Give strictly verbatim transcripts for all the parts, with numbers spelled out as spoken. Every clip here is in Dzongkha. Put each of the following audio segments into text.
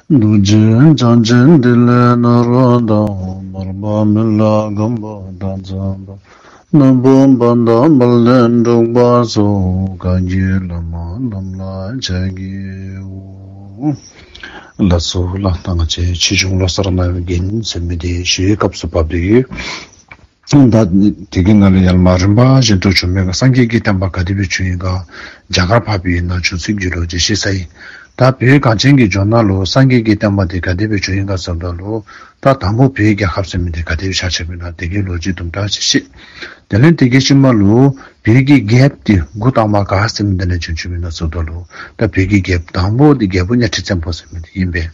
རྡོ་རྗེ་འཆང་ཆེན་ཏེ་ལོ་ནཱ་རོ་དང་། མར་པ་མི་ལ་སྒམ་པོ་དང་མཚུངས་པ། རྣམ་པར་དཔལ་ལྡན་འབྲུག་པ་སོགས། བཀའ་བརྒྱུད་བླ་མ་རྣམས་ལ་ཕྱག་བགྱིའོ། ལགས་སོ་ལགས། ད་ང་བཅས་ཆོས་འབྱུང་ལོ་གསར་ནང་རྒྱན་ཟེར་མི་དེ་ཞུ་བའི་སྐབས་སུ་བབས་ཏེ་ཡོད། ད་དེ་གི་ནང་ལས་ཡར་མར་རིམ་པ་བཞིན་དུ་བྱུང་མི་ག་སངས་རྒྱས་ཀྱི་བསྟན་པ་ག་དེ་སྦེ་བྱུང་ཡི་ག། རྒྱ་གར་འཕགས་པའི་ཡུལ་ནང་བྱུང་ཚུལ་གྱི་ལོ་རྒྱུས་བཤད་ཚར་ཡི། ད་བོད་གངས་ཅན་གྱི་ལྗོངས་ནང་ལུ་སངས་རྒྱས་ཀྱི་བསྟན་པ་དེ་ག་དེ་སྦེ་བྱུང་ཡི་ག་ཟེརཝ་ད་ལུ། ད་དང་པོ་བོད་རྒྱལ་ཁབ་ཟེར་མི་དེ་ག་དེ་སྦེ་ཆགས་ཆགསཔ་ཨིན་ན་དེ་གི་ལོ་རྒྱུས་དུམ་གྲ་ཅིག་བཤད། དེ་ལས་དེ་གི་ཤུལ་མ་ལུ་བོད་ཀྱི་རྒྱལཔོ་དེ་འགོ་དང་པ་ག་ཟེར་མི་དེ་ནས་བྱུང་བྱུངམ་ཨིན་ན་ཟེརཝ་ད་ལུ། ད་བོད་ཀྱི་རྒྱལཔོ་དང་པོ་དེ་རྒྱལ་པོ་གཉའ་ཁྲི་བཙན་པོ་ཟེར་མི་དེ་ཨིན་པས།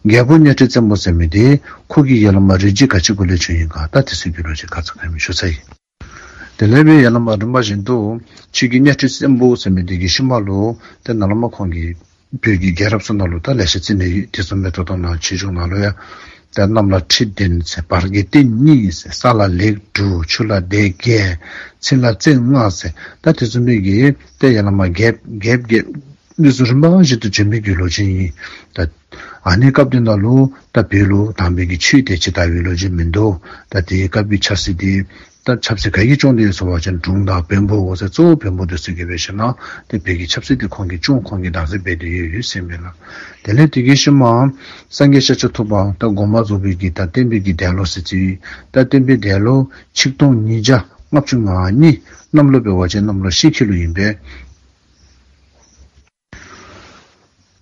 རྒྱལ་པོ་གཉའ་ཁྲི་བཙན་པོ་ཟེར་མི་དེ་ཁོ་གི་ཡར་ལས་མར་རིགས་རྒྱུད་ག་ཅི་གུ་ལས་བྱུང་ཡི་ག། ད་དེ་ཚུ་གི་ལོ་རྒྱུས་ཁ་ཙ་ཁ་ཉིནམ་ཞུ་ཚར་ཡི། དེ་ལས་སྦེ་ཡར་ལས་མར་རིམ་པ་བཞིན་དུ་ཆོས་རྒྱལ་གཉའ་ཁྲི་བཙན་པོ་ཟེར་མི་དེ་གི་ཤུལ་མ་ལུ་ཏེ་ནཱ་ལས་མར་ཁོང་གི་བོད་ཀྱི་རྒྱལ་རབས་ཚུ་ནང་ལུ་ད་ལེ་ཤ་རྩིས་ནི་ཡོད། དེ་ཚུ་མེན་ན་ད་ལྟོ་ནཱ་ཆོས་འབྱུང་ནང་ལུ་ཡང་ད་གནམ་ལ་ཁྲི་བདུན་ཟེར། བར་གྱི་སྟེང་གཉིས་ཟེར། ས་ལ་ལེགས་དྲུག། ཆུ་ལ་སྡེ་བརྒྱད། ཚེ་ལ་རྩེ་ལྔ་ཟེར། ད་དེ་ཚུ་མི་གི་ཏེ་ཡར་ལས་མར་རྒྱལཔོ་རྒྱལཔོ་རྒྱལཔོ་འདི་ཚུ་རིམ་པ་བཞིན་དུ་བྱོན་མི་གི་ལོ་རྒྱུས་ཨིན། ད་ཨ་ནི་སྐབས་དེ་ནང་ལུ་ད་བོད་ལུ་དམ་པའི་གི་ཆོས་དེ་ཅིག་དར་བའི་ལོ་རྒྱུས་མིན་འདུག། ད་དེའི་སྐབས་ཀྱི་ཆབ་སྲིད་དེ་ད་ཆབ་སྲིད་ག་གིས་སྐྱོང་སྟེ་ཡོད་ཟེར་བ་ཅིན་དྲུང་དང་བོན་པོ་འོ་ཟེར་གཙོ་བོ་བོན་པོ་འདི་ཚུ་གིས་འབད་ཞིན་ན་ཏེ་བོད་ཀྱི་ཆབ་སྲིད་དེ་ཁོང་གིས་སྐྱོང་ཁོང་གིས་བདག་འཛིན་འབད་དེ་ཡོད་ཡོད་ཟེར་མས་ལགས། དེ་ལས་དེ་གི་ཤུལ་མ་སངས་རྒྱས་ཤཱཀྱ་ཐུབ་པ་ད་འགོ་མ་རྫོགས་པའི་གི་ད་བསྟན་པའི་གི་འདས་ལོ་ཟེར་ཅིག། ད་བསྟན་པའི་འདས་ལོ་ཆིག་སྟོང་ཉིས་བརྒྱ་ལྔ་བཅུ་ང་གཉིས། གནམ་ལོ་འབད་བ་ཅིན་གནམ་ལོ་ཤིང་ཁྱི་ལོ་ཨིན་པས།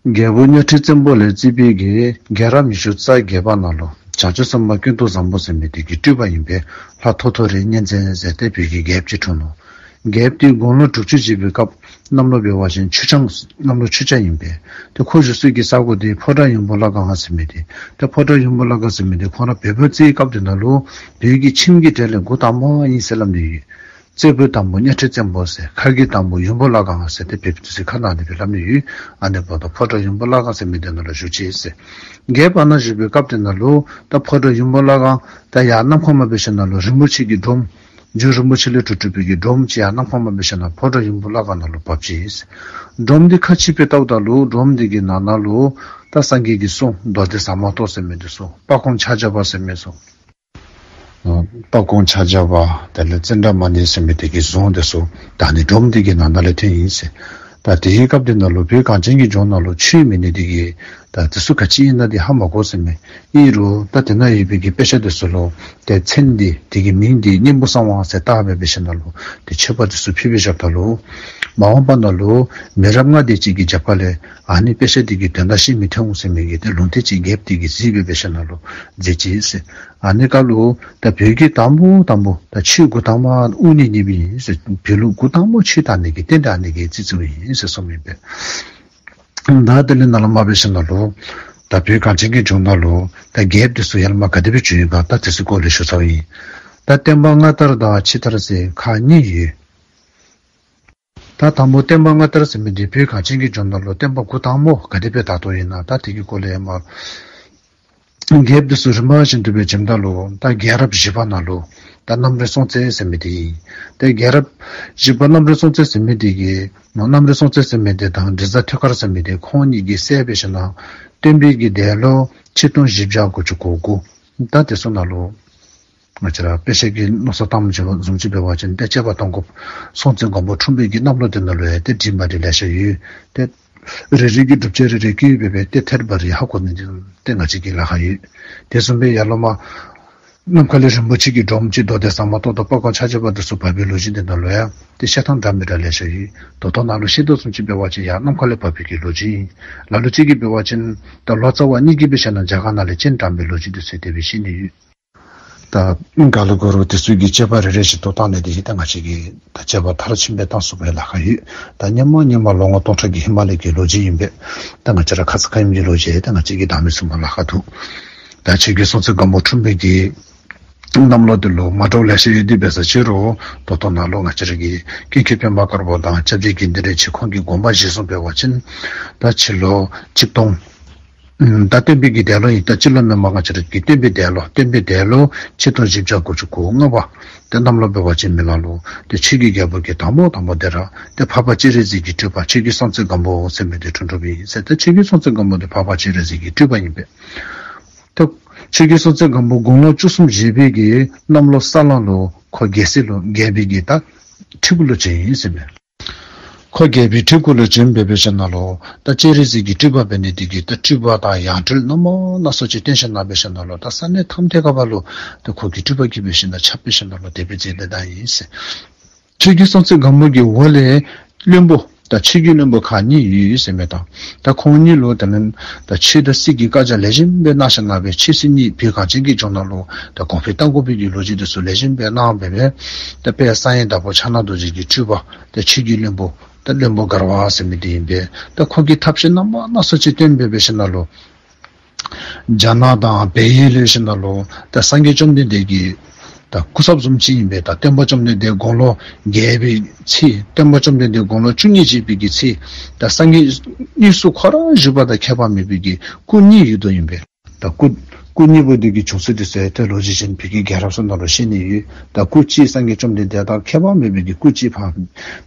རྒྱལ་པོ་གཉའ་ཁྲི་བཙན་པོ་ལས་བརྩིས་པའི་གི་རྒྱལ་རབས་ཉི་ཤུ་རྩ་བརྒྱད་པ་ནང་ལུ་བྱང་ཆུབ་སེམས་དཔའ་ཀུན་ཏུ་བཟང་པོ་ཟེར་མི་དེ་གི་སྤྲུལ་པ་ཨིན་པས། ལྷ་ཐོ་ཐོ་རི་གཉན་བཙན་ཟེར་ཏེ་བོད་ཀྱི་རྒྱལཔོ་ཅིག་འཁྲུངས་ནུག། རྒྱལཔོ་དེ་དགུང་ལོ་དྲུག་ཅུ་བཞེས་པའི་སྐབས་གནམ་ལོ་འབད་བ་ཅིན་ཆུ་བྱ་གནམ་ལོ་ཆུ་བྱ་ཨིན་པས། ཏེ་ཁོ་བཞུགས་ས་གི་ས་གོ་དེ་ཕོ་བྲང་ཡུམ་བུ་བླ་སྒང་ཟེར་མི་དེ། ཏེ་ཕོ་བྲང་ཡུམ་བུ་བླ་སྒང་ཟེར་མི་དེ་ཁོ་ར་བོད་པ་རྩིས་སྐབས་དེ་ནང་ལུ་བོད་ཀྱི་ཁྱིམ་གྱི་གྲས་ལས་འགོ་དང་པ་ཨིན་ཟེར་སླབ་ནི་ཡོད། རྩེ་ཕུད་དང་པོ་གཉའ་ཁྲི་བཙན་པོ་ཟེར། ཁ་གི་དང་པོ་ཡུམ་བུ་བླ་སྒང་ཟེར་ཏེ་བོད་པའི་དུས་ཚོད་ཁ་ནང་དེ་སྦེ་སླབ་ནི་ཡོད། ཨ་ནི་འབདཝ་ད་ཕོ་བྲང་ཡུམ་བུ་བླ་སྒང་ཟེར་མི་དེ་ནང་ལུ་བཞུགས་ཅི་ཟེར། རྒྱལཔོ་ཨ་ནཱ་བཞུགས་པའི་སྐབས་དེ་ནང་ལུ་ད་ཕོ་བྲང་ཡུམ་བུ་བླ་སྒང་ད་ཡར་གནམ་ཁ་མར་འབད་ཞིན་ན་ལུ་རིན་པོ་ཆེ་གི་སྒྲོམ་རྒྱུ་རིན་པོ་ཆེ་ལས་གྲུབ་གྲུབ་པའི་གི་སྒྲོམ་ཅིག་ཡར་གནམ་ཁ་མར་འབད་ཞིན་ན་ཕོ་བྲང་ཡུམ་བུ་བླ་སྒང་ནང་ལུ་བབས་ཅི་ཟེར། སྒྲོམ་དེ་ཁ་ཕྱེ་སྦེ་བལྟཝ་ད་ལུ་སྒྲོམ་དེ་གི་ནང་ན་ལུ་ད་སངས་རྒྱས་ཀྱི་གསུང་མདོ་སྡེ་ཟ་མ་ཏོག་ཟེར་མི་དེ་ཚུ་དཔལ་ཀོང་ཕྱག་བྱ་བ་ཟེར་མི་ཚུ། དཔལ་ཀོང་ཕྱག་བྱ་བ་དེ་ལས་ཙནྡྲ་མ་ཎི་ཟེར་མི་དེ་གི་གཟུངས་དེ་ཚུ་ད་ཨ་ནི་སྒྲོམ་དེ་གི་ནང་ན་ལས་ཐོན་ཡི་ཟེར། ད་དེའི་སྐབས་དེ་ནང་ལུ་བོད་གངས་ཅན་གྱི་ལྗོངས་ནང་ལུ་ཆོས་མེད་ནི་དེ་གིས་ད་དེ་ཚུ་ག་ཅི་ཨིན་ན་དེ་ཧ་མ་གོ་ཟེར་མས། ཨིན་རུང་ད་དེ་ནང་ཡོད་པའི་གི་དཔེ་ཆ་དེ་ཚུ་ལུ་ཏེ་མཚན་དེ་དེ་གི་མིང་དེ་གཉན་པོ་གསང་བ་ཟེར་བཏགས་སྦེ་འབད་ཞིན་ན་ལུ་ཏེ་མཆོད་པ་དེ་ཚུ་ཕུལ་སྦེ་བཞགཔ་ད་ལུ་མ་འོངས་པ་ནང་ལུ་མི་རབས་ལྔ་དེ་ཅིག་གི་རྒྱབ་ཁ་ལས་ཨ་ནི་དཔེ་ཆ་དེ་གི་དོན་དག་ཤེས་མི་ཐོན་འོང་ཟེར་མི་གི་ཏེ་ལུང་བསྟན་ཅིག་རྒྱལཔོ་དེ་གིས་གཟིགས་སྦེ་འབད་ཞིན་ན་ལུ་མཛད་ཅི་ཟེར། ཨ་ནི་སྐབས་ལུ་ད་བོད་ཀྱི་དང་པོ་དང་པོ་ད་ཆོས་འགོ་དང་པ་དབུ་བརྙེས་ནི་སྦེ་ཨིན་ཟེར། བོད་ལུ་འགོ་དང་པ་ཆོས་དར་ནི་གི་རྟེན་འབྲེལ་ཨ་ནི་གིས་རྩིས་རྩིསཝ་ཨིན་ཟེར་གསུངམ་ཨིན་པས། ད་དེ་ལས་ནཱ་ལས་མར་འབད་ཞིན་ན་ལུ་ད་བོད་གངས་ཅན་གྱི་ལྗོངས་ནང་ལུ་ད་རྒྱལཔོ་དེ་ཚུ་ཡར་ལས་མར་ག་དེ་སྦེ་བྱོན་ཡི་ག་ད་དེ་ཚུ་སྐོར་ལས་ཞུ་ཚརཝ་ཨིན། ད་བསྟན་པ་སྔ་དར་དང་ཕྱི་དར་ཟེར་ཁག་གཉིས་ཡོད། ད་དང་པོ་བསྟན་པ་སྔ་དར་ཟེར་མི་དེ་བོད་གངས་ཅན་གྱི་ལྗོངས་ནང་ལུ་བསྟན་པ་འགོ་དང་པོ་ག་དེ་སྦེ་དར་དོ་ཨིན་ན་ད་དེ་གི་སྐོར་ལས་མར་རྒྱལཔོ་དེ་ཚུ་རིམ་པ་བཞིན་དུ་སྦེ་བྱོནམ་ད་ལུ་ད་རྒྱལ་རབས་བཞི་པ་ནང་ལུ་ད་གནམ་རི་སྲོང་བཙན་ཟེར་མི་དེ་ཨིན། ཏེ་རྒྱལ་རབས་བཞི་པ་གནམ་རི་སྲོང་བཙན་ཟེར་མི་དེ་གིས་གནམ་རི་སྲོང་བཙན་ཟེར་མི་དེ་དང་འབྲི་བཟའ་ཐོད་དཀར་ཟེར་མི་དེ་ཁོང་གཉིས་ཀྱིས་བསད་འབད་ཞིན་ན་སྟོན་པའི་གི་འདས་ལོ་ཆིག་སྟོང་བཞི་བརྒྱ་དགུ་བཅུ་གོ་དགུ། ད་དེ་ཚུ་ནང་ལུ་ང་བཅས་ར་དཔེ་ཆ་གི་མནོ་བསམ་བཏངམ་བཟུམ་ཅིག་འབད་བ་ཅིན་ཏེ་བཅས་པ་དང་པོ་སྲོང་བཙན་སྒམ་པོ་འཁྲུངས་པའི་གི་གནམ་ལོ་དེ་ནང་ལུ་ཡང་ཏེ་འདྲིས་མ་འདྲིས་ལེ་ཤ་ཡོད། ཏེ་རེ་རེ་གི་སྒྲུབ་བྱེད་རེ་རེ་བཀོད་སྦེ་སྦེ་ཏེ་ཐད་རི་བ་རི་ཧ་གོ་ནི་དེ་ཏེ་ང་བཅས་ཀྱི་ལཱ་ཁག་ཡོད། དེ་བཟུམ་སྦེ་ཡར་ལས་མར་ནམ་མཁའ་ལས་རིན་པོ་ཆེ་གི་སྒྲོམ་ཅིག་མདོ་སྡེ་ཟ་མ་ཏོག་དང་དཔལ་ཀོང་ཕྱག་བྱ་བ་དེ་ཚུ་བབས་པའི་ལོ་རྒྱུས་དེ་ནང་ལུ་ཡང་ཏེ་བཤད་ཐངས་འདྲ་མི་འདྲ་ལེ་ཤ་ཡོད། ད་ལྟོ་ནཱ་ལུ་བཤད་དོ་བཟུམ་ཅིག་འབད་བ་ཅིན་ཡར་ནམ་མཁའ་ལས་བབས་པའི་གི་ལོ་རྒྱུས་ཨིན། ལ་ལུ་ཅིག་གིས་འབད་བ་ཅིན་ད་ལོ་ཙཱ་བ་གཉིས་ཀྱིས་འབད་ཞིན་ན་རྒྱ་གར་ནང་ལས་སྤྱན་དྲངས་པའི་ལོ་རྒྱུས་དེ་ཚུ་དེ་སྦེ་བཤད་ནི་ཡོད། ད་ག་ལ་གོ་རུང་དེ་ཚུ་གི་དཔྱད་པ་རེ་རེ་བཞིན་དུ་བཏང་ནི་དེ་ད་ང་བཅས་ཀྱིས་ད་དཔྱད་པ་མཐར་ཕྱིནམ་སྦེ་བཏང་ཚུགས་པའི་ལཱ་ཁག་ཡོད། ད་སྔོན་མ་སྔོན་མ་ལོ་ངོ་སྟོང་ཕྲག་གི་ཧེ་མ་ལས་ཀྱི་ལོ་རྒྱུས་ཨིན་པས། ད་ང་བཅས་ར་ཁ་ཙ་ཁ་ཉིནམ་གྱི་ལོ་རྒྱུས་ད་ང་བཅས་ཀྱིས་བདའ་མི་ཚུགས་པའི་ལཱ་ཁག་འདུག། ད་ཁྱོད་ཀྱིས་སྲོང་བཙན་སྒམ་པོ་འཁྲུངས་པའི་གི་གནམ་ལོ་དེ་ལུ་མ་འདྲཝ་ལེ་ཤ་ཡོད་དེ་འབད་ས་ཅི་རུང་ད་ལྟོ་ནཱ་ལུ་ང་བཅས་ར་གི་ཀུན་མཁྱེན་པདྨ་དཀར་པོ་དང་སྐྱབས་རྗེ་དགེ་འདུན་རིན་ཆེན་ཁོང་གི་དགོངས་པ་གཞིར་བཟུང་འབད་བ་ཅིན་ད་སྤྱི་ལོ་ཆིག་སྟོང་ ད་སྟོན་པའི་གི་འདས་ལོ་ཨིན། ད་སྤྱི་ལོ་མེན་པར་ང་བཅས་ར་གི་སྟོན་པའི་འདས་ལོ། སྟོན་པའི་འདས་ལོ་ཆིག་སྟོང་བཞི་བརྒྱ་དགུ་བཅུ་གོ་ལྔ་པ། ཏེ་གནམ་ལོ་འབད་བ་ཅིན་མེ་གླང་ལོ། ཏེ་ཆོས་ཀྱི་རྒྱལ་པོ་གི་དང་པོ་དང་པོ་དེ་ར་ཏེ་འཕགས་པ་སྤྱན་རས་གཟིགས་ཀྱི་སྤྲུལ་པ་ཆོས་རྒྱལ་སྲོང་བཙན་སྒམ་པོ་ཟེར་མི་དེ་འཁྲུངས་འཁྲུངསམ་ཨིན་ཟེར། ཏེ་ཆོས་རྒྱལ་སྲོང་བཙན་སྒམ་པོ་དེ་འཕགས་པ་སྤྱན་རས་གཟིགས་ཀྱི་སྤྲུལ་པ་ཨིན་པས། ཏེ་ཆོས་རྒྱལ་སྲོང་བཙན་སྒམ་པོ་དགུང་ལོ་བཅུ་གསུམ་བཞེས་པའི་གི་གནམ་ལོ་ས་གླང་ལོ། ཁོ་རྒྱལ་སྲིད་ལུ་རྒྱལ་པོའི་གི་ད་ཁྲི་གུ་ལུ་བྱོན་ཡི་ཟེར་མས། ཁོ་རྒྱལ་པོའི་ཁྲི་གུ་ལུ་བྱོན་སྦེ་འབད་ཞིནམ་ལས་ད་སྤྱན་རས་གཟིགས་ཀྱི་སྤྲུལ་པ་འབད་ནི་དེ་གིས་ད་སྤྲུལ་པ་དང་ཡང་སྤྲུལ་རྣམ་པ་སྣ་ཚོགས་ཅིག་སྟོན་ཞིནམ་ལས་འབད་ཞིནམ་ལས་ད་ས་གནས་ཐམས་ཅད་ཁར་ལུ་ད་ཁོ་གི་སྤྲུལ་པ་གིས་འབད་ཞིནམ་ལས་ཁྱབ་སྦེ་ཞིནམ་ལས་དེ་སྦེ་མཛད་དེ་ད་ཡི་ཟེར། ཆོས་རྒྱལ་སྲོང་བཙན་སྒམ་པོ་གི་འོག་ལས་བློན་པོ་ད་ཆོས་ཀྱི་བློན་པོ་ཁག་གཉིས་ཡོད་ཟེར་མས། ད་ད་ཁོང་གཉིས་ལུ་ད་ནི་ད་ཆོས་དང་སྲིད་ཀྱི་བཀའ་རྒྱ་ལེགས་ཤོམ་སྦེ་གནང་ཞིནམ་ལས་ཆོས་སྲིད་གཉིས་བོད་གངས་ཅན་གྱི་ལྗོངས་ནང་ལུ་ད་གོང་འཕེལ་གཏང་དགོ་པའི་གི་ལོ་རྒྱུས་དེ་ཚུ་ལེགས་ཤོམ་སྦེ་གནང་སྦེ་སྦེ་ད་དཔལ་གསང་བའི་བདག་པོ་ཕྱག་ན་རྡོ་རྗེ་གི་སྤྲུལ་པ་ད་ཆོས་ཀྱི་བློན་པོ་ད་བློན་པོ་མགར་བ་ཟེར་མི་དེ་ཨིན་པས། ད་ཁོ་གིས་ཐབས་ཤེས་རྣམ་པ་སྣ་ཚོགས་ཅིག་སྟོན་སྦེ་འབད་ཞིནམ་ལས་རྒྱ་ནག་དང་བལ་ཡུལ་ལས་ཞིནམ་ལས་ད་སངས་རྒྱས་བཅོམ་ལྡན་འདས་ཀྱི་ད་སྐུ་ཚབ་བཟུམ་ཅིག་ཨིན་པས། ད་སྟོན་པ་བཅོམ་ལྡན་འདས་དགུང་ལོ་བརྒྱད་པའི་ཚེ་སྟོན་པ་བཅོམ་ལྡན་འདས་དགུང་ལོ་བཅུ་གཉིས་བཞེས་པའི་གི་ཚེ་ད་སངས་རྒྱས་དངོས་སུ་ཁོ་ར་བཞུགས་པ་དང་ཁྱད་པར་མེད་པའི་གི་སྐུ་གཉིས་ཡོད་དོ་ཨིན་པས། ད་སྐུ་སྐུ་གཉིས་པོ་དེ་གི་བྱུང་ཚུལ་དེ་ཚུ་ཏེ་ལོ་རྒྱུས་ཅིག་བོད་ཀྱི་རྒྱལ་རབས་ཚུ་ནང་ལུ་བཤད་ནི་ཡོད། ད་སྐུ་གཅིག་སངས་རྒྱས་བཅོམ་ལྡན་འདས་དང་ཁྱད་པར་མེད་པའི་གི་སྐུ་གཅིག་ཕར་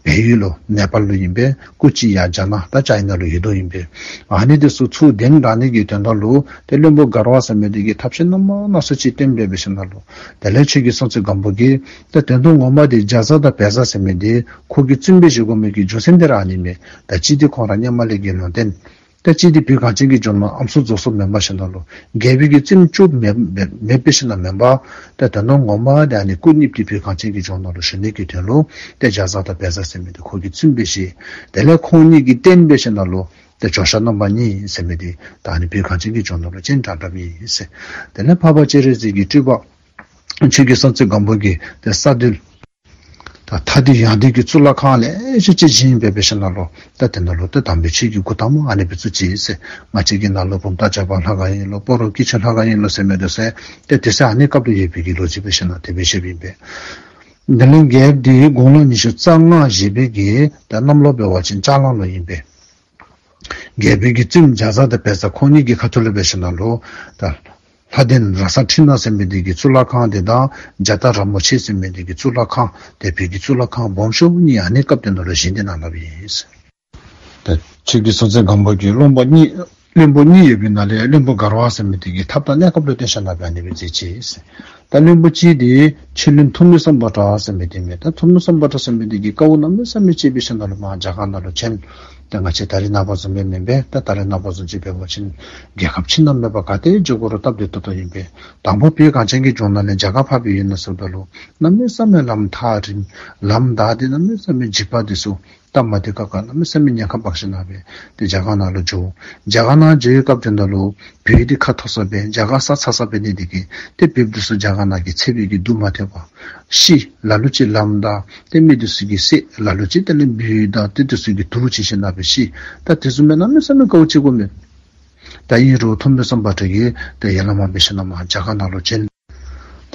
བལ་ཡུལ་ལུ་ནེ་པཱལ་ལུ་ཨིན་པས། སྐུ་གཅིག་ཡར་རྒྱ་ནག་ད་ཅའི་ན་ལུ་ཡོད་དོ་ཨིན་པས། ཨ་ནི་དེ་ཚུ་ཚུར་གདན་དྲངས་ནི་གི་དོན་དག་ལུ་ཏེ་བློན་པོ་མགར་བ་ཟེར་མི་དེ་གིས་ཐབས་ཤེས་རྣམ་པ་སྣ་ཚོགས་ཅིག་སྟོན་སྦེ་འབད་ཞིནམ་ལས་དེ་ལས་ཆོས་རྒྱལ་སྲོང་བཙན་སྒམ་པོ་གིས་ཏེ་དོན་དུ་ངོ་མ་དེ་རྒྱ་བཟའ་དང་བལ་བཟའ་ཟེར་མི་དེ་ཁོ་གིས་བཙུན་སྦེ་བཞེས་དགོ་མི་གི་རྒྱུ་མཚན་དེ་ར་ཨ་ནི་མས། ད་གཅིག་དེ་ཁོང་ར་སྔོན་མ་ལས་ཀྱི་ལུང་བསྟན། ད་གཅིག་དེ་བོད་གངས་ཅན་གྱི་ལྗོངས་ནང་ཨམ་སྲུ་རྫོགས་སོངམ་མེན་པར་ཞིནམ་ལས་རྒྱལ་པོའི་གི་བཙུནམོ་བཅུ་མེད་མེད་མེདཔ་འབད་ཞིནམ་ལས་མེན་པར་ད་དོན་དུ་ངོ་མ་དེ་ཨ་ནི་སྐུ་གཉིས་དེ་བོད་གངས་ཅན་གྱི་ལྗོངས་ནང་ལུ་བཞུགས་ནི་གི་དོན་ལུ་ཏེ་རྒྱ་བཟའ་དང་བལ་བཟའ་ཟེར་མི་དེ་ཁོ་གིས་བཙུན་སྦེ་བཞེས། དེ་ལས་ཁོང་གཉིས་ཀྱི་རྟེན་འབད་ཞིནམ་ལས་ཏེ་ཇོ་ཤཱཀ་རྣམ་པ་གཉིས་ཟེར་མི་དེ་ད་ཨ་ནི་བོད་གངས་ཅན་གྱི་ལྗོངས་ནང་ལུ་སྤྱན་དྲངས་དྲངསམ་ཨིན་ཟེར། དེ་ལས་འཕགས་པ་སྤྱན་རས་གཟིགས་ཀྱི་སྤྲུལ་པ་ཆོས་རྒྱལ་སྲོང་བཙན་སྒམ་པོ་གིས་ཏེ་ས་འདུལ་ད་ཐ་དད་ཡང་དག་གི་གཙུག་ལག་ཁང་ལེ་ཤ་ཅིག་བཞེངས་སྦེ་འབད་ཞིནམ་ལས་ད་དེ་ནང་ལུ་ད་དམ་པའི་ཆོས་ཀྱི་སྐུ་དང་པོ་ཨ་ནི་སྦེ་བཙུགས་ཅི་ཟེར། ང་བཅས་ཀྱི་ནང་ལུ་བུམ་ཐང་བྱ་བ་ལྷ་ཁང་ཨིན་ལོ། སྤ་རོ་སྐྱིད་ཆུ་ལྷ་ཁང་ཨིན་ལོ་ཟེར་མི་དེ་ཚུ་ཏེ་དེ་ཚུ་ཨ་ནི་སྐབས་ལུ་ཡོད་པའི་གི་ལོ་རྒྱུས་འབད་ཞིནམ་ལས་དེ་སྦེ་བཞེངསམ་ཨིན་པས། དེ་ལས་རྒྱལཔོ་དེ་དགུང་ལོ་ཉི་ཤུ་རྩ་ལྔ་བཞེས་པའི་གི་ད་གནམ་ལོ་འབད་བ་ཅིན་ལྕགས་གླང་ལོ་ཨིན་པས། རྒྱལ་པོའི་གི་བཙུནམོ་རྒྱ་བཟའ་དང་བལ་བཟའ་ཁོང་གཉིས་ཀྱི་ཁ་ཐུག་ལས་འབད་ཞིནམ་ལས་ད་ལྷ་ལྡན་ར་ས་ཁྲི་ནག་ཟེར་མི་དེ་གི་གཙུག་ལག་ཁང་དེ་དང་རྒྱ་སྟག་ར་མོ་ཆེ་ཟེར་མི་དེ་གི་གཙུག་ལག་ཁང་དེ་བོད་ཀྱི་གཙུག་ལག་ཁང་སྦོམ་ཤོས་གཉིས་ཨ་ནི་སྐབས་དེ་ནང་ལུ་བཞེངས་ཏེ་གནང་གནངམ་ཨིན། ད་ཆོས་རྒྱལ་སྲོང་བཙན་སྒམ་པོ་གི་བློན་པོ་གཉིས་བློན་པོ་གཉིས་ཡོད་པའི་ནང་ལས་བློན་པོ་མགར་བ་ཟེར་མི་དེ་གིས་ཐབས་དང་གནས་སྐབས་ལུ་བརྟེན་ཞིནམ་ལས་ཨ་ནི་སྦེ་མཛད་ཅི་ཟེར། ད་བློན་པོ་གཅིག་དེ་ཆོས་བློན་ཐོན་མི་སམ་བྷོ་ཊ་ཟེར་མི་དེ་མས། ད་ཐོན་མི་སམ་བྷོ་ཊ་ཟེར་མི་དེ་གིས་དཀའཝ་གནམ་མེད་ས་མེད་སྤྱད་འབད་ཞིནམ་ལས་མར་རྒྱ་གར་ནང་ལུ་བྱོན། ད་ང་བཅས་ད་རེས་ནངས་པ་བཟུམ་སྦེ་མེན་པས། ད་ད་རེས་ནངས་པ་བཟུམ་ཅིག་འབད་བ་ཅིན་རྒྱལ་ཁབ་ཕྱི་ནང་མེད་པར་ག་ཏེ་འགྱོ་དགོ་རུང་སྟབས་བདེ་ཏོག་ཏོ་ཨིན་པས། དང་པ་བོད་གངས་ཅན་གྱི་ལྗོངས་ནང་ལས་རྒྱ་གར་འཕགས་པའི་ཡུལ་ནང་ཚུ་ད་ལུ་གནམ་མེད་ས་མེད་ལམ་ཐག་རིང་། ལམ་བདའ་སྟེ་གནམ་མེད་ས་མེད་འཇིགས་པ་དེ་ཚུ་སྟབས་མ་བདེ་ཁག་ཁ་གནམ་མེད་ས་མེད་ཉེན་ཁ་འབག་ཞིནམ་ལས་ཏེ་རྒྱ་གར་ནང་ལུ་འགྱོ། རྒྱ་གར་ནང་འགྱོ་བའི་སྐབས་དེ་ནང་ལུ་བོད་འདི་ཁ་མཐོ་ས་སྦེ་རྒྱ་གར་ས་ཚ་ས་འབད་ནི་དེ་གིས་ཏེ་བོདཔ་དེ་ཚུ་རྒྱ་གར་ནང་གི་ཚད་པའི་གི་སྡུག་མ་ཐེག་པར་ཤི། ལ་ལུ་ཅིག་ལམ་བདའ་ཏེ་མི་དེ་ཚུ་གིས་བསད། ལ་ལུ་ཅིག་དེ་ལས་འབུ་བཏང་ཏེ་དེ་ཚུ་གིས་དུག་བྱིན་ཞིནམ་ལས་ཤི། ད་དེ་ཚུ་མེན་གནམ་མེད་ས་མེད་དཀའཝ་སྤྱད་དགོ་མས། ད་ཨིན་རུང་ཐོན་མི་སམ་བྷོ་ཊ་གིས་ཏེ་ཡར་ལས་མར་འབད་ཞིནམ་ལས་རྒྱ་གར་ནང་ལུ་བྱོན།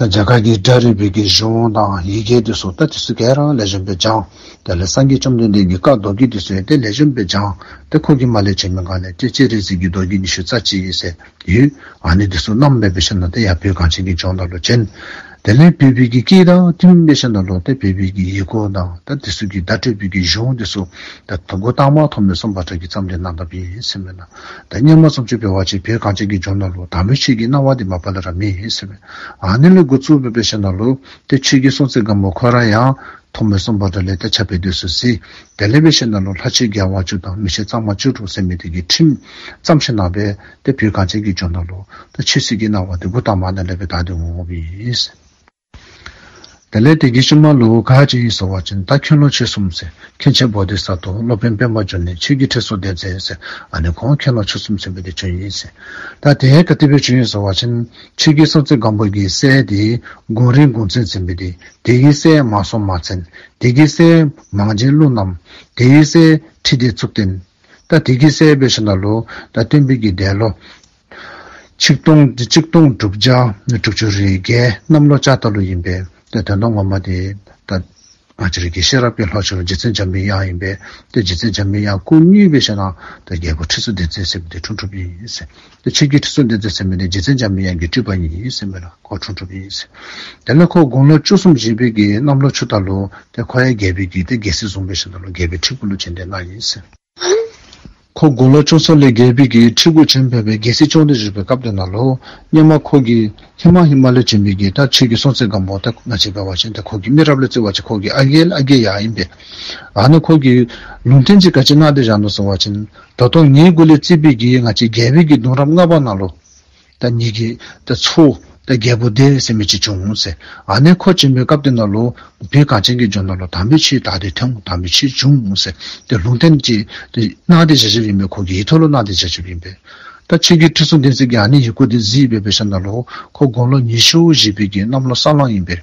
ད་རྒྱ་གར་གྱི་སྒྲ་རིག་པའི་གི་གཞུང་དང་ཡི་གེ་དེ་ཚུ་ད་དེ་ཚུ་ག་ར་ལེགས་ཤོམ་སྦེ་སྦྱངས། དེ་ལས་སངས་རྒྱས་བཅོམ་ལྡན་འདས་ཀྱི་བཀའ་མདོ་རྒྱུད་དེ་ཚུ་ཡང་ཏེ་ལེགས་ཤོམ་སྦེ་སྦྱངས། ཏེ་ཁོ་གིས་མར་ལས་བྱོན་མི་སྒང་ལས་ཏེ་སྤྱན་རས་གཟིགས་ཀྱི་མདོ་རྒྱུད་ཉི་ཤུ་རྩ་གཅིག་ཟེར་ཡོད། ཨ་ནི་དེ་ཚུ་བསྣམས་སྦེ་འབད་ཞིནམ་ལས་ཏེ་ཡར་བོད་གངས་ཅན་གྱི་ལྗོངས་ནང་ལུ་བྱོན། དེ་ལས་བོད་པའི་གི་སྐད་དང་མཐུན་སྦེ་ཞིནམ་ལས་ཏེ་བོད་པའི་གི་ཡི་གུ་དང་ད་དེ་ཚུ་གི་བརྡ་སྤྲོད་པའི་གི་གཞུང་དེ་ཚུ་ད་འགོ་དང་པ་ཐོན་མི་སམ་བྷོ་ཊ་གིས་བརྩམས་ཏེ་གནང་གནངམ་ཨིན་ཟེར་མས་ལགས། ད་སྔོན་མ་བཟུམ་ཅིག་འབད་བ་ཅིན་བོད་གངས་ཅན་གྱི་ལྗོངས་ནང་ལུ་དམ་པའི་ཆོས་ཀྱི་སྣང་བ་དེ་མ་པ་ལས་ར་མེད་ཟེར་མས། ཨ་ནི་ལས་འགོ་བཙུགས་སྦེ་འབད་ཞིནམ་ལས་ཏེ་ཆོས་རྒྱལ་སྲོང་བཙན་སྒམ་པོ་ཁོ་ར་ཡང་ཐོན་མི་སམ་བྷོ་ཊ་ལས་ཏེ་ཕྱག་དཔེ་དེ་ཚུ་གཟིགས། དེ་ལས་འབད་ཞིནམ་ལས་ལྷ་ཆོས་རྒྱལ་བ་བཅུ་དང་མི་ཆོས་གཙང་མ་བཅུ་དྲུག་ཟེར་མི་དེ་གི་ཁྲིམས་བརྩམས་ཞིནམ་ལས་ཏེ་བོད་གངས་ཅན་གྱི་ལྗོངས་ནང་ལུ་ད་ཆོས་སྲིད་ཀྱི་སྣང་བ་དེ་འགོ་དང་པ་ནང་ལས་སྦེ་དར་ཏེ་འོངམ་ཨིན། དེ་ལས་དེ་གི་ཤུལ་མ་ལུ་ག་ཅི་ཨིན་ཟེར་བ་ཅིན་ད་མཁན་སློབ་ཆོས་གསུམ་ཟེར། མཁན་ཆེན་བོ་དྷི་ས་ཏྭ། སློབ་དཔོན་པདྨ་འབྱུང་གནས། ཆོས་རྒྱལ་ཁྲི་སྲོང་ལྡེ་བཙན་ཟེར། ཨ་ནི་ཁོང་མཁན་སློབ་ཆོས་གསུམ་ཟེར་མི་དེ་བྱོན་ཡི་ཟེར། ད་དེ་ག་དེ་སྦེ་བྱོན་ཡི་ཟེར་བ་ཅིན་ཆོས་རྒྱལ་སྲོང་བཙན་སྒམ་པོ་གི་སྲས་དེ་གུང་རིང་གུང་བཙན་ཟེར་མི་དེ། དེ་གི་སྲས་མང་སྲོང་མང་བཙན། དེ་གི་སྲས་མང་བྱན་ཀླུ་བསྣམས། དེ་གི་སྲས་ཁྲི་ལྡེ་གཙུག་བརྟན། ད་དེ་གི་སྲས་འབད་ཞིནམ་ལས་ད་སྟོན་པའི་གི་འདས་ལོ་ཆིག་སྟོང་ཆིག་སྟོང་དྲུག་བརྒྱ་དྲུག་ཅུ་རེ་བརྒྱད་གནམ་ལོ་ལྕགས་རྟ་ལོ་ཨིན་པས། ད་དོན་དག་ངོ་མ་དེ་ད་ ང་བཅས་ར་གི་ཤེས་རབ་ཀྱི་ལྷ་མཆོག་རྗེ་བཙུན་འཇམ་པའི་དབྱངས་ཨིན་པས། ཏེ་རྗེ་བཙུན་འཇམ་པའི་དབྱངས་སྐུ་དངོས་སྦེ་ཞིནམ་ལས་ཏེ་རྒྱལ་པོ་ཁྲི་སྲོང་ལྡེ་བཙན་ཟེར་མི་འདི་འཁྲུངས་འཁྲུངསམ་ཨིན་ཟེར། ཏེ་ཆོས་རྒྱལ་ཁྲི་སྲོང་ལྡེ་བཙན་ཟེར་མི་འདི་རྗེ་བཙུན་འཇམ་པའི་དབྱངས་ཀྱི་སྤྲུལ་པ་ཨིན་ཟེར་མས་ལགས། ཁོ་འཁྲུངས་འཁྲུངསམ་ཨིན་ཟེར། དེ་ལས་ཁོ་དགུང་ལོ་བཅུ་གསུམ་བཞེས་པའི་གི་གནམ་ལོ་ཆུ་རྟ་ལུ་ཏེ་ཁོ་ཡང་རྒྱལ་པོའི་གི་ཏེ་རྒྱལ་སྲིད་བཟུང་སྦེ་ཞིནམ་ལས་རྒྱལ་པོའི་ཁྲི་གུ་ལུ་བྱོན་ཏེ་གནང་ཡི་ཟེར། ཁོ་དགུང་ལོ་བཅུ་གསུམ་ལས་རྒྱལ་པོའི་གི་ཁྲི་གུ་བྱོན་སྦེ་རྒྱལ་སྲིད་སྐྱོང་སྟེ་བཞུགས་པའི་སྐབས་དེ་ནང་ལུ་ཧེ་མ་ཁོ་གི་ཧེ་མ་ཧེ་མ་ལས་བྱོན་པའི་གི་ད་ཆོས་རྒྱལ་སྲོང་བཙན་སྒམ་པོ་ད་ང་བཅས་འབད་བ་ཅིན་ད་ཁོ་གི་མི་རབས་ལས་བརྩི་བ་ཅིན་ཁོ་གི་ཨ་རྒས་ཨ་རྒས་ཡང་ཨིན་པས། ཨ་ནི་ཁོ་གིས་ལུང་བསྟན་ཅིག་ག་ཅི་གནང་སྟེ་བཞག་ནུག་ཟེར་བ་ཅིན་ད་ལྟོ་ངེའི་འགོ་ལས་བརྩིས་པའི་གི་ང་བཅས་རྒྱལ་པོའི་གི་གདུང་རབས་ལྔ་པ་ནང་ལུ་ད་ངེ་གི་ད་ཚའོ་ད་རྒྱལ་པོ་འདི་ཟེར་མི་ཅིག་བྱུང་ཟེར། ཨ་ནི་ཁོ་བྱོན་པའི་སྐབས་དེ་ནང་ལུ་བོད་གངས་ཅན་གྱི་ལྗོངས་ནང་ལུ་དམ་པའི་ཆོས་དར་ཏེ་ཐོན་དམ་པའི་ཆོས་བྱུང་ཟེར། ཏེ་ལུང་བསྟན་ཅིག་ཏེ་གནང་སྟེ་བཞག་བཞགཔ་ཨིན་པས། ཁོ་གི་ཡིག་ཐོག་ལུ་གནང་སྟེ་བཞག་བཞགཔ་ཨིན་པས། ད་ཆོས་རྒྱལ་ཁྲི་སྲོང་ལྡེ་བཙན་གྱིས་ཨ་ནི་ཡི་གུ་འདི་གཟིགས་སྦེ་འབད་ཞིནམ་ལས་ཁོ་དགུང་ལོ་ཉི་ཤུ་བཞེས་པའི་གི་གནམ་ལོ་ས་གླང་ཨིན་པས།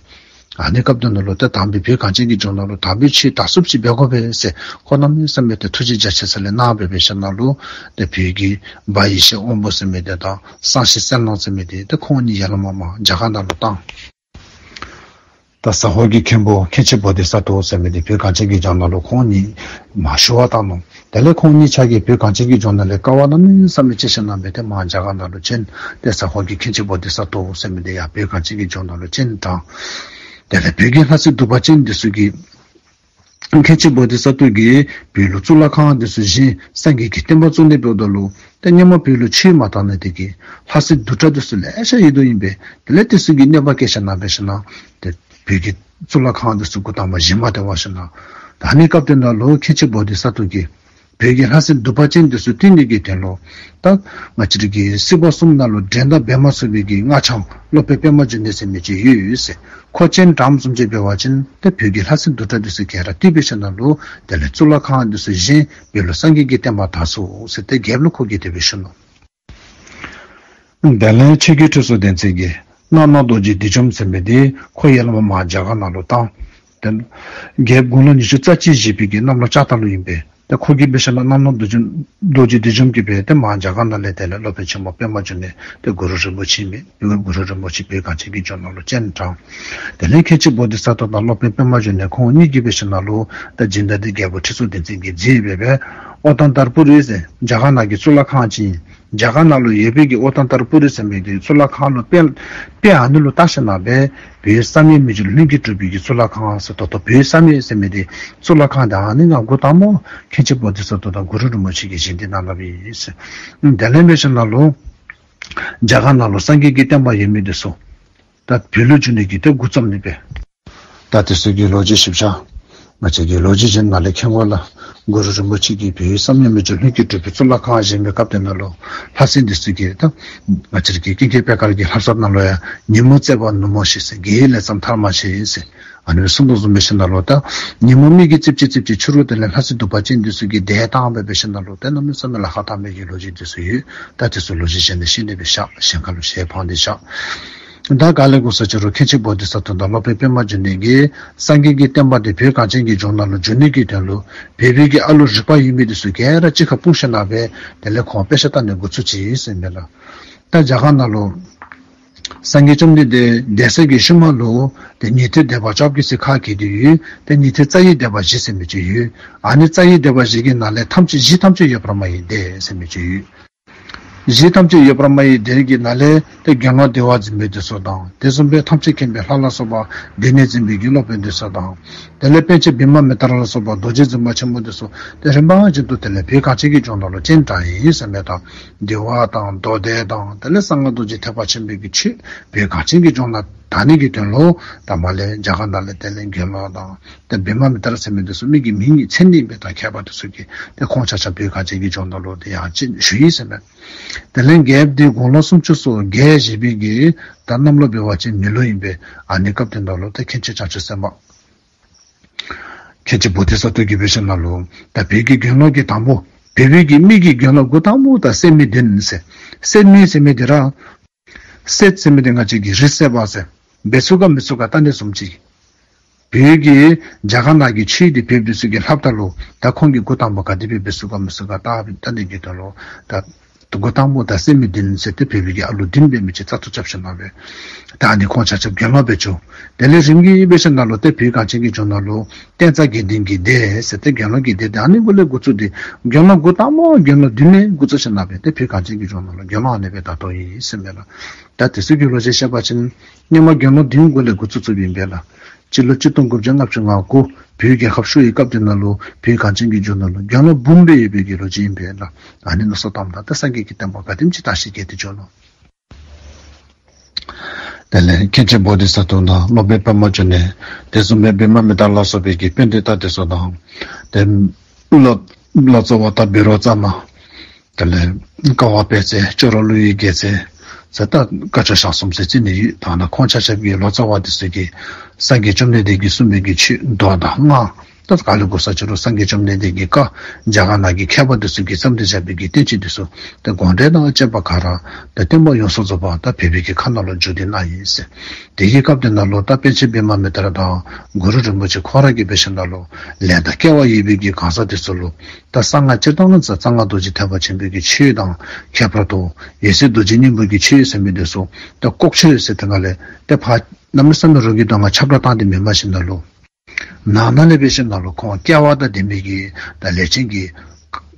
ཨ་ནི་སྐབས་དེ་ནང་ལུ་ཏེ་དམ་པའི་བོད་གངས་ཅན་གྱི་ལྗོངས་ནང་ལུ་དམ་པའི་ཆོས་དར་ཚུགསཔ་ཅིག་འབད་དགོ་པས་ཟེར་ཁོ་གནམ་མེད་ས་མེད་ཏེ་ཐུགས་རྗེ་རྒྱ་ཆེ་ས་ལས་གནང་སྦེ་འབད་ཞིནམ་ལས་ཏེ་བོད་ཀྱི་དཔའ་ཡེ་ཤེས་དབང་པོ་ཟེར་མི་འདི་དང་སངས་རྒྱས་གསལ་སྣང་ཟེར་མི་འདི་ཏེ་ཁོང་གཉིས་ཡར་ལས་མར་མར་རྒྱ་གར་ནང་ལུ་བཏང་། ད་ཟ་ཧོར་གྱི་མཁན་པོ་མཁན་ཆེན་བོ་དྷི་ས་ཏྭ་ཟེར་མི་འདི་བོད་གངས་ཅན་གྱི་ལྗོངས་ནང་ལུ་ཁོང་གཉིས་མར་ཞུ་བར་བཏང་ནུག། དེ་ལས་ཁོང་གཉིས་ཆ་གིས་བོད་གངས་ཅན་གྱི་ལྗོངས་ནང་ལས་དཀའ་བ་གནམ་མེད་ས་མེད་སྤྱད་ཞིནམ་ལས་ཏེ་མར་རྒྱ་གར་ནང་ལུ་བྱོན། ཏེ་ཟ་ཧོར་གྱི་མཁན་ཆེན་བོ་དྷི་ས་ཏྭ་ཟེར་མི་འདི་ཡང་བོད་གངས་ཅན་གྱི་ལྗོངས་ནང་ལུ་བྱོན་དྲངས། དེ་ལས་བོད་ཀྱི་ལྷ་སྲས་གདུག་པ་ཅན་འདི་ཚུ་གིས་མཁན་ཆེན་བོ་དྷི་ས་ཏྭ་གིས་བོད་ལུ་གཙུག་ལག་ཁང་འདི་ཚུ་བཞེངས་སངས་རྒྱས་ཀྱི་བསྟན་པ་བཙུགས་ནི་འབདཝ་ད་ལུ་ཏེ་ཧེ་མ་བོད་ལུ་ཆོས་མ་དར་ནི་དེ་གིས་ལྷ་སྲས་གདུག་དྲགས་འདི་ཚུ་ལེ་ཤ་ཡོད་དོ་ཨིན་པས། དེ་ལས་འདི་ཚུ་གིས་གནོད་པ་བསྐྱལ་ཞིནམ་ལས་འབད་ཞིནམ་ལས་ཏེ་བོད་ཀྱི་གཙུག་ལག་ཁང་འདི་ཚུ་འགོ་དང་པ་བཞེངས་མ་སྟེར་བར་ཞིནམ་ལས་ད་ཨ་ནི་སྐབས་དེ་ནང་ལུ་མཁན་ཆེན་བོ་དྷི་ས་ཏྭ་གིས་བོད་ཀྱི་ལྷ་སྲས་གདུག་པ་ཅན་འདི་ཚུ་བཏུལ་ནི་གི་དོན་ལུ་ད་ང་བཅས་ར་གི་སྲིད་པ་གསུམ་ནང་ལུ་འགྲན་ཟླ་འབད་མ་ཚུགས་པའི་གི་སྔགས་འཆང་སློབ་དཔོན་པདྨ་འབྱུང་གནས་ཟེར་མི་ཅིག་ཡོད་ཟེར། ཁོ་སྤྱན་དྲངམ་བཟུམ་ཅིག་འབད་བ་ཅིན་ཏེ་བོད་ཀྱི་ལྷ་སྲས་གདུག་དྲགས་འདི་ཚུ་ག་ར་བཏུལ་སྦེ་ཞིནམ་ལས་ཏེ་ལས་གཙུག་ལག་ཁང་འདི་ཚུ་བཞེངས་བོད་ལུ་སངས་རྒྱས་ཀྱི་བསྟན་པ་དར་ཚུགས་ཟེར་ཏེ་རྒྱལཔོ་ལུ་ཁོ་གིས་དེ་སྦེ་ཞུ་ནུག། དེ་ལས་ཆོས་རྒྱལ་ཁྲི་སྲོང་ལྡེ་བཙན་གྱིས་རྣམ་སྣང་རྡོ་རྗེ་བདུད་འཇོམས་ཟེར་མི་འདི་ཁོ་ཡར་ལས་མར་མར་རྒྱ་གར་ནང་ལུ་བཏང་། ཏེ་རྒྱལཔོ་དགུང་ལོ་ཉི་ཤུ་རྩ་གཅིག་བཞེས་པའི་གི་གནམ་ལོ་ལྕགས་རྟ་ལུ་ཨིན་པས། ཏེ་ཁོ་གིས་འབད་ཞིནམ་ལས་རྣམ་སྣང་རྡོ་རྗེ་རྡོ་རྗེ་བདུད་འཇོམས་ཀྱིས་འབད་ཏེ་མར་རྒྱ་གར་ནང་ལས་དེ་ལས་སློབ་དཔོན་ཆེན་མོ་པདྨ་འབྱུང་གནས་ཏེ་གུ་རུ་རིན་པོ་ཆེ་མེན་གུ་རུ་རིན་པོ་ཆེ་བོད་གངས་ཅན་གྱི་ལྗོངས་ནང་ལུ་སྤྱན་དྲངས། དེ་ལས་མཁན་ཆེན་བོ་དྷི་ས་ཏྭ་དང་སློབ་དཔོན་པདྨ་འབྱུང་གནས་ཁོང་གཉིས་ཀྱིས་འབད་ཞིནམ་ལས་ད་སྦྱིན་བདག་འདི་རྒྱལཔོ་ཁྲི་སྲོང་ལྡེ་བཙན་གྱིས་མཛད་སྦེ་འབད་ཨོ་ཏནྟ་པུ་རི་ཟེར་རྒྱ་གར་ནང་གི་གཙུག་ལག་ཁང་ཅིག་ཨིན། རྒྱ་གར་ནང་ལུ་ཡོད་པའི་གི་ཨོ་ཏནྟ་པུ་རི་ཟེར་མི་འདི་གཙུག་ལག་ཁང་ལུ་དཔེ་དཔེ་ཨ་ནི་ལུ་བལྟ་ཞིནམ་ལས་འབད་བོད་བསམ་ཡས་མི་འགྱུར་ལྷུན་གྱིས་གྲུབ་པའི་གི་གཙུག་ལག་ཁང་ཟེར་ད་ལྟོ་བོད་བསམ་ཡས་ཟེར་མི་འདི་གཙུག་ལག་ཁང་འདི་ཨ་ནི་ནང་འགོ་དང་པ་མཁན་ཆེན་བོ་དྷི་ས་ཏྭ་དང་གུ་རུ་རིན་པོ་ཆེ་གིས་བཞེངས་ཏེ་གནང་གནངམ་ཨིན་ཟེར། དེ་ལས་འབད་ཞིནམ་ལས་རྒྱ་གར་ནང་ལུ་སངས་རྒྱས་ཀྱི་བསྟན་པ་ཡོད་མི་འདི་ཚུ་ད་བོད་ལུ་འགྱོ་ནི་གི་ཏེ་འགོ་བརྩམས་ནི་འབད། ད་འདི་ཚུ་གི་ལོ་རྒྱུས་ཞིབ་ཆ་ང་བཅས་ཀྱིས་ལོ་རྒྱུས་ཅིག་ནང་ལས་མཁྱེན་དགོ་ལགས། གུ་རུ་རིན་པོ་ཆེ་གིས་བོད་བསམ་ཡས་མི་འགྱུར་ལྷུན་གྱིས་གྲུབ་པའི་གཙུག་ལག་ཁང་བཞེངས་པའི་སྐབས་དེ་ནང་ལུ་ལྷ་སྲས་འདི་ཚུ་གིས་ད་ང་བཅས་ཀྱི་ཀུན་མཁྱེན་པད་དཀར་གྱི་ལྷ་བསངས་ནང་ལུ་ཡང་ཉོན་མོངས་བརྩེགས་པ་ནུབ་མོ་ཞིག་ཟེར་དགེ་བའི་ལས་ཙམ་མཐར་མ་ཕྱིན་ཟེར་ཨ་ནི་གསུངས་དོ་བཟུམ་འབད་ཞིནམ་ལས་ད་ཉོན་མོངས་མིག་གིས་རྩིགཔ་ཅིག་རྩིགཔ་ཅིག་འཁྱུ་རུང་དེ་ལས་ལྷ་སྲས་གདུག་པ་ཅན་འདི་ཚུ་གིས་དེ་བཏང་སྦེ་འབད་ཞིནམ་ལས་ད་གནམ་མེད་ས་མེད་ལཱ་ཁག་བཏང་མི་གི་ལོ་རྒྱུས་འདི་ཚུ་ཡོད། ད་འདི་ཚུ་ལོ་རྒྱུས་གཞན་ནང་ཤེས་ནི་འབད་བཞག། གཞན་ཁ་ལུ་ཞལ་འཕངས་ཏེ་བཞག། ད་ག་ལས་འགོ་ས་ཅི་རུང་མཁན་ཆེན་བོ་དྷི་ས་ཏྭ་དང་སློབ་དཔོན་པདྨ་འབྱུང་གནས་ཀྱིས་སངས་རྒྱས་ཀྱི་བསྟན་པ་འདི་བོད་གངས་ཅན་གྱི་ལྗོངས་ནང་ལུ་འགྱོ་ནི་གི་དོན་ལུ་བོད་པའི་གི་ཨ་ལུ་རིག་པ་ཡོད་མི་འདི་ཚུ་ག་ར་གཅིག་ཁར་སྤུངས་ཞིནམ་ལས་འབད་དེ་ལས་ཁོང་དཔེ་ཆ་ལྟ་ནི་འགོ་བཙུགས་ཅི་ཟེར་མས་ལགས། ད་རྒྱ་གར་ནང་ལུ་སངས་རྒྱས་བཅོམ་ལྡན་འདས་འདས་ས་གི་ཤུལ་མ་ལུ་ཏེ་ཉན་ཐོས་སྡེ་པ་བཅོ་བརྒྱད་ཟེར་ཁ་གྱེས་ཏེ་ཡོད། ཏེ་ཉན་ཐོས་རྩ་བའི་སྡེ་པ་བཞི་ཟེར་མི་ཅིག་ཡོད། ཨ་ནི་རྩ་བའི་སྡེ་པ་བཞི་གི་ནང་ལས་ཐམས་ཅད་གཞི་ཐམས་ཅད་ཡོད་པར་མ་ཡིན་ཏེ་ཟེར་མི་ཅིག་ཡོད། གཞི་ཐམས་ཅད་ཡོད་པར་མ་ཡིན་དེ་གི་ནང་ལས་ཏེ་དགེ་སློང་བདེ་བ་འཛིན་པའི་འདི་ཚུ་དང་དེ་བཟུམ་སྦེ་ཐམས་ཅད་མཁྱེན་པའི་ལྷ་ལ་སོགས་པ་སྡེ་སྣོད་འཛིན་པའི་གི་སློབ་དཔོན་འདི་ཚུ་དང་དེ་ལས་པཎ་ཆེན་བི་མ་མི་ཏྲ་ལ་སོགས་པ་རྡོ་རྗེ་འཛིན་པ་ཆེན་པོ་འདི་ཚུ་ཏེ་རིམ་པ་བཞིན་དུ་དེ་ལས་བོད་གངས་ཅན་གྱི་ལྗོངས་ནང་ལུ་སྤྱན་དྲངས་ཡི་ཟེར་མས། ད་འདུལ་བ་དང་མདོ་སྡེ་དང་དེ་ལས་གསང་སྔགས་རྡོ་རྗེ་ཐེག་པ་ཆེན་པོའི་གི་ཆོས་བོད་གངས་ཅན་གྱི་ལྗོངས་ནང་དར་ནི་གི་དོན་ལུ་ད་མར་ལས་རྒྱ་གར་ནང་ལས་དེ་ལས་དགེ་སློང་དང་ཏེ་བི་མ་མི་ཏྲ་ཟེར་མི་འདི་ཚུ་མི་གི་མིང་གི་མཚན་ཨིན་པས། ད་མཁས་པ་འདི་ཚུ་གིས་ཏེ་ཁོང་ཆ་ཁྱབ་བོད་གངས་ཅན་གྱི་ལྗོངས་ནང་ལུ་ཏེ་ཡར་སྤྱན་ཞུ་ཡི་ཟེར་མས། དེ་ལས་རྒྱལཔོ་འདི་དགུང་ལོ་སུམ་ཅུ་སོ་བརྒྱད་བཞེས་པའི་གི་ད་གནམ་ལོ་འབད་བ་ཅིན་མེ་ལོ་ཨིན་པས། ཨ་ནི་སྐབས་དེ་ནང་ལུ་ཏེ་མཁན་ཆེན་བྱང་ཆུབ་སེམས་དཔའ་མཁན་ཆེན་བོ་དྷི་ས་ཏྭ་གིས་འབད་ཞིནམ་ལས་ད་བོད་ཀྱི་དགེ་སློང་གི་དང་པོ་བོད་པའི་གི་མི་གི་དགེ་སློང་འགོ་དང་པོ་ད་སད་མི་བདུན་ཟེར། སད་མི་ཟེར་མི་འདི་ར་སད་ཟེར་མི་འདི་ང་བཅས་ཀྱི་རིགས་སད་པ་ཟེར། འབད་ཚུགས་ག་མི་ཚུགས་ག་བལྟ་ནི་བཟུམ་ཅིག། བོད་ཀྱི་རྒྱ་གར་ནང་གི་ཆོས་འདི་བོདཔ་འདི་ཚུ་གིས་ལྷབ་ད་ལུ་ད་ཁོང་གིས་འགོ་དང་པོ་ག་དེ་སྦེ་འབད་ཚུགས་ག་མི་ཚུགས་ག་བལྟ་བལྟ་ནི་གི་དོན་ལུ་ད་ འགོ་དང་པོ་ད་སད་མི་བདུན་ཟེར་ཏེ་བོད་པའི་གི་ཨ་ལུ་བདུན་འབད་མི་ཅིག་བཙག་འཐུ་རྐྱབ་ཞིནམ་ལས་ད་ཨ་ནི་ཁོང་ཆ་ཁྱབ་དགེ་སློང་སྦེ་བྱོན། དེ་ལས་རིམ་གྱིས་འབད་ཞིནམ་ལས་ཏེ་བོད་གངས་ཅན་གྱི་ལྗོངས་ནང་ལུ་བསྟན་རྩ་དགེ་འདུན་གྱི་སྡེ་ཟེར་ཏེ་དགེ་སློང་གི་སྡེ་དེ་ཨ་ནི་གུ་ལས་འགོ་བཙུགས་ཏེ་དགེ་སློང་འགོ་དང་པ་དགེ་སློང་བདུན་ལས་འགོ་བཙུགས་ཞིནམ་ལས་ཏེ་བོད་གངས་ཅན་གྱི་ལྗོངས་ནང་ལུ་དགེ་སློང་ཨ་ནི་སྦེ་དར་དོ་ཡི་ཟེར་མས་ལགས། ད་དེ་ཚུ་གི་ལོ་རྒྱུས་བཤད་པ་ཅིན་སྔོན་མ་དགེ་སློང་བདུན་གུ་ལས་འགོ་བཙུགས་བཙུགསཔ་ཨིན་པས་ལགས། སྤྱི་ལོ་གཅིག་སྟོང་དགུ་བརྒྱ་ལྔ་བཅུ་ང་དགུ་བོད་རྒྱལ་ཁབ་ཤོར་བའི་སྐབས་དེ་ནང་ལུ་བོད་གངས་ཅན་གྱི་ལྗོངས་ནང་ལུ་དགེ་སློང་འབུམ་སྦེ་ཡོད་པའི་གི་ལོ་རྒྱུས་ཨིན་པས་ལགས། ཨ་ནི་མནོ་བསམ་བཏངམ་ད་ཏེ་སངས་རྒྱས་ཀྱི་བསྟན་པ་ག་དེམ་ཅིག་དར་ཞིང་རྒྱས་ཏེ་འགྱོ་ནུག། དེ་ལས་མཁན་ཆེན་བོ་དྷི་ས་ཏྭ་དང་སློབ་དཔོན་པདྨ་འབྱུང་གནས། དེ་བཟུམ་སྦེ་བི་མ་མི་ཏྲ་ལ་སོགས་པའི་གི་པཎྜི་ཏ་དེ་ཚུ་དང་། ཏེ་ལོ་ལོ་ཙཱ་བ་ད་བཻ་རོ་ཙ་ན། དེ་ལས་ཀ་བ་པད་ཚལ། ཅོག་རོ་ཀླུ་ཡི་རྒྱལ་མཚན་ཟེར་ད་བཀའ་ཆོས་ཞང་གསུམ་ཟེར་ཅིག་ནི་ཡོད། ད་ནཱ་ཁོང་ཆ་ཁྱབ་ཀྱིས་ལོ་ཙཱ་བ་དེ་ཚུ་གིས་སངས་རྒྱས་བཅོམ་ལྡན་འདས་ཀྱིས་གསུངས་པའི་གི་ཆོས་མདོ་དང་སྔགས། ད་ག་ལུ་གོ་ས་ཅི་རུང་སངས་རྒྱས་བཅོམ་ལྡན་འདས་ཀྱི་བཀའ་རྒྱ་གར་ནང་གི་མཁས་པ་དེ་ཚུ་གིས་བརྩམས་ཏེ་བཞག་པའི་གི་བསྟན་བཅོས་དེ་ཚུ་ཏེ་དགོངས་འགྲེལ་དང་བཅས་པ་ག་ར་ཏེ་བསྟན་པ་ཡོངས་སུ་རྫོགས་པ་ད་བོད་པའི་གི་ཁ་ནང་ལུ་བསྒྱུར་ཏེ་གནང་ཡི་ཟེར། དེ་གི་སྐབས་དེ་ནང་ལུ་ད་པཎ་ཆེན་བི་མ་མི་ཏྲ་དང་གུ་རུ་རིན་པོ་ཆེ་ཁོ་ར་གིས་འབད་ཞིནམ་ལས་ལས་དང་སྐལ་བ་ཡོད་པའི་གི་གང་ཟག་དེ་ཚུ་ལུ་ད་གསང་སྔགས་སྤྱིར་བཏང་ལུ་གསང་སྔགས་རྡོ་རྗེ་ཐེག་པ་ཆེན་པོའི་གི་ཆོས་དང་ཁྱད་པར་དུ་འོད་གསལ་རྡོ་རྗེ་སྙིང་པོའི་གི་ཆོས་ཟེར་མི་དེ་ཚུ་ད་ལྐོག་ཆོས་ཟེར་ཏེ་ག་ལས་ཏེ་ཕར་གནམ་མེད་ས་མེད་རོགས་ཀྱི་གདོང་ཁར་ཁྱབ་བསྒྲགས་བཏང་སྟེ་མེན་པར་ཞིནམ་ལས་ནང་ན་ལས་འབད་ཞིནམ་ལས་ཁོང་སྐལ་བ་དང་ལྡན་པའི་གི་ད་ལས་ཅན་གྱི་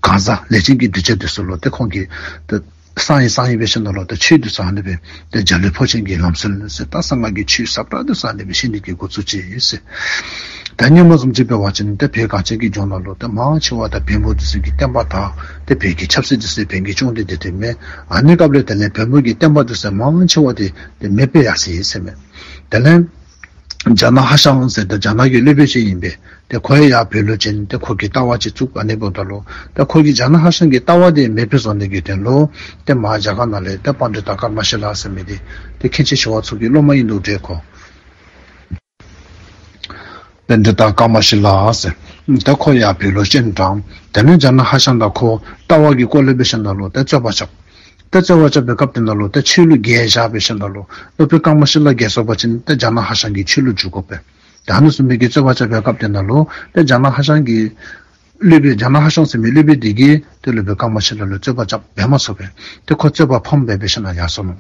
གང་ཟག་ལས་ཅན་གྱི་གདུལ་བྱ་དེ་ཚུ་ལུ་ཏེ་ཁོང་གིས་ད་གསང་བའི་གསང་བའི་འབད་ཞིནམ་ལས་ད་ཆོས་དེ་ཚུ་ཨ་ནི་སྦེ་ད་འཇའ་ལུས་འཕོ་ཆེན་གྱི་ལམ་སྲོལ་ཟེར་ད་གསང་སྔགས་ཀྱི་ཆོས་ཟབ་དྲགས་དེ་ཚུ་ཨ་ནི་སྦེ་བཤད་ནི་གི་འགོ་བཙུགས་ཅི་ཟེར། ད་སྔོན་མ་བཟུམ་ཅིག་འབད་བ་ཅིན་ཏེ་བོད་གངས་ཅན་གྱི་ལྗོངས་ནང་ལུ་ཏེ་མང་ཆེ་བ་ད་བོན་པོ་དེ་ཚུ་གིས་བསྟན་པ་དར། ཏེ་བོད་ཀྱི་ཆབ་སྲིད་དེ་ཚུ་བོན་གྱིས་སྐྱོང་སྟེ་སྡོད་དེ་མས། ཨ་ནི་སྐབས་ལས་དེ་ལས་བོན་པོ་གི་བསྟན་པ་དེ་ཚུ་མང་ཆེ་བ་དེ་ཏེ་མེདཔ་སྦེ་ཡར་སོ་ཡི་ཟེར་མས། དེ་ལས་རྒྱ་ནག་ཧྭ་ཤང་ཟེར་ཏེ་རྒྱ་ནག་གི་སློབ་དཔོན་ཅིག་ཨིན་པས། ཏེ་ཁོ་ཡང་བོད་ལུ་བྱོན་ཏེ་ཁོ་གིས་ལྟ་བ་ཅིག་བཙུགས། ཨ་ནི་འབདཝ་ད་ལུ་ཏེ་ཁོ་གིས་རྒྱ་ནག་ཧྭ་ཤང་གི་ལྟ་བ་དེ་མེདཔ་བཟོ་ནི་གི་དོན་ལུ་ཏེ་མར་རྒྱ་གར་ནང་ལས་ཏེ་པཎྜི་ཏ་ཀ་མ་ཤཱི་ལ་ཟེར་མི་དེ་ཏེ་མཁན་ཆེན་ཞི་བ་འཚོ་གི་སློབ་མ་ཨིན་འདུག་འདྲས་ཁོ། པཎྜི་ཏ་ཀ་མ་ཤཱི་ལ་ཟེར། ཏེ་ཁོ་ཡང་བོད་ལུ་བྱོན་དྲངས། དེ་ལས་རྒྱ་ནག་ཧྭ་ཤང་དང་ཁོ་ལྟ་བ་གི་སྐོར་ལས་འབད་ཞིནམ་ལས་ཏེ་རྩོད་པ་རྐྱབ། ཏེ་རྩོད་པ་རྐྱབ་པའི་སྐབས་དེ་ནང་ལུ་ཏེ་ཆོས་ལུ་རྒྱལ་བཞག་འབད་ཞིནམ་ལས་སློབ་དཔོན་ཀ་མ་ཤཱི་ལ་རྒྱལ་སོང་པ་ཅིན་ཏེ་རྒྱ་ནག་ཧྭ་ཤང་གི་ཆོས་ལུགས་འགྱུར་དགོ་པས། ད་ཨ་ནི་བཟུམ་མའི་གི་རྩོད་པ་རྐྱབ་པའི་སྐབས་དེ་ནང་ལུ་ཏེ་རྒྱ་ནག་ཧྭ་ཤང་གི་སློབ་དཔོན་རྒྱ་ནག་ཧྭ་ཤང་ཟེར་མི་སློབ་དཔོན་དེ་གིས་ཏེ་སློབ་དཔོན་ཀ་མ་ཤཱི་ལ་ལུ་རྩོད་པ་རྐྱབ་འབད་མ་ཚུགས་པས། ཏེ་ཁོ་རྩོད་པ་ཕམ་སྦེ་འབད་ཞིནམ་ལས་ཡར་སོ་ནུག།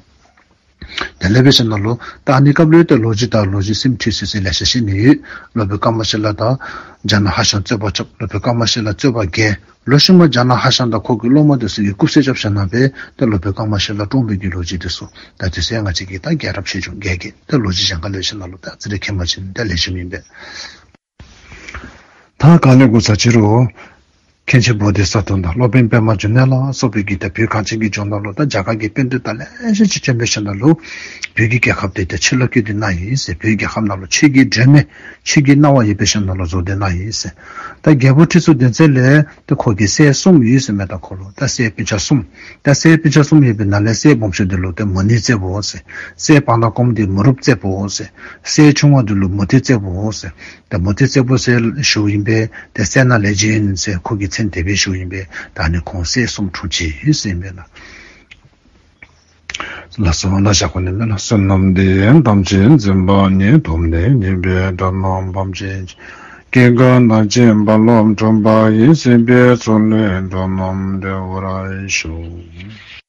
དེ་ལས་འབད་ཞིནམ་ལས་ད་ཨ་ནི་སྐབས་ལུ་ཏེ་ལོ་རྒྱུས་དང་ལོ་རྒྱུས་སེམས་འཁྲུལ་སི་སི་ལེ་ཤ་བཤད་ནི་ཡོད། སློབ་དཔོན་ཀ་མ་ཤཱི་ལ་དང་རྒྱ་ནག་ཧྭ་ཤང་རྩོད་པ་རྐྱབ། སློབ་དཔོན་ཀ་མ་ཤཱི་ལ་རྩོད་པ་རྒྱལ། ལོག་ཤུལ་མ་རྒྱ་ནག་ཧྭ་ཤང་དང་ཁོ་གི་སློབ་མ་དེ་ཚུ་གིས་རྐུབ་བསད་རྐྱབ་ཞིནམ་ལས་ཏེ་སློབ་དཔོན་ཀ་མ་ཤཱི་ལ་བཀྲོངས་པའི་གི་ལོ་རྒྱུས་དེ་ཚུ་ད་དུས་ཚོད་ང་བཅས་ཀྱིས་ད་རྒྱལ་རབས་ཆོས་འབྱུང་རྒྱས་རྒྱས་ད་ལོ་རྒྱུས་གཞན་ཁ་ལས་ཞིནམ་ལས་ད་ཨ་ཙི་རེ་མཁྱེན་པ་ཅིན་ད་ལེགས་ཤོམ་ཨིན་པས། ད་ག་ལས་འགོ་ས་ཅི་རུང་མཁན་ཆེན་བོ་དྷི་ས་ཏྭ་དང་སློབ་དཔོན་པདྨ་འབྱུང་གནས་ལ་སོགས་པའི་གི་ད་བོད་གངས་ཅན་གྱི་ལྗོངས་ནང་ལུ་ད་རྒྱ་གར་གྱི་པཎྜི་ཏ་ལེ་ཤ་ཅིག་བྱོན་འབད་ཞིནམ་ལས་བོད་ཀྱི་རྒྱལ་ཁབ་དེ་ད་ཆོས་ལུ་བཀོད་དེ་གནང་ཡི་ཟེར། བོད་རྒྱལ་ཁབ་ནང་ལུ་ཆོས་ཀྱི་སྒྲོན་མེ་ཆོས་ཀྱི་སྣང་བ་ཡོད་པའི་ཞིནམ་ལས་བཟོ་སྟེ་གནང་ཡི་ཟེར། ད་རྒྱལ་པོ་ཁྲི་སྲོང་ལྡེ་བཙན་ལས་ད་ཁོ་གི་སྲས་གསུམ་ཡོད་ཟེར་མས། ད་ཁོ་ལུ་ད་སྲས་སྤུན་ཆ་གསུམ། ད་སྲས་སྤུན་ཆ་གསུམ་ཡོད་པའི་ནང་ལས་སྲས་སྦོམ་ཤོས་དེ་ལུ་ད་མུ་ནེ་བཙད་པོ་ཟེར། སྲས་བར་ན་གོམ་དེ་མུ་རུབ་བཙད་པོ་ཟེར། སྲས་ཆུང་བ་དེ་ལུ་མུ་ཏིག་བཙད་པོ་ཟེར། ད་མུ་ཏིག་བཙད་པོ་ཟེར་ཞུཝ་ཨིན་པས། ད་སྲས་ནཱ་ལེགས་མཇིང་ཟེར་ཁོ་གི་མཚན་དེ་སྦེ་ཞུཝ་ཨིན་པས། ད་ཨ་ནི་ཁོང་སྲས་གསུམ་འཁྲུངས་ཅི་ཟེར་ཨིན་པས་ལགས། ལགས་སོ། ལགས་ཞུ་དགོ་ནི་མེད་ལགས། བསོད་ནམས་འདི་ཡིས་ཐམས་ཅད་གཟིགས་པ་ཉིད། ཐོབ་ནས་ཉེས་པའི་དགྲ་རྣམས་ཕམ་བྱས་ཤིང་། སྐྱེ་རྒ་ན་འཆིའི་རྦ་རླབས་འཁྲུགས་པ་ཡི། སྲིད་པའི་མཚོ་ལས་འགྲོ་རྣམས་སྒྲོལ་བར་ཤོག།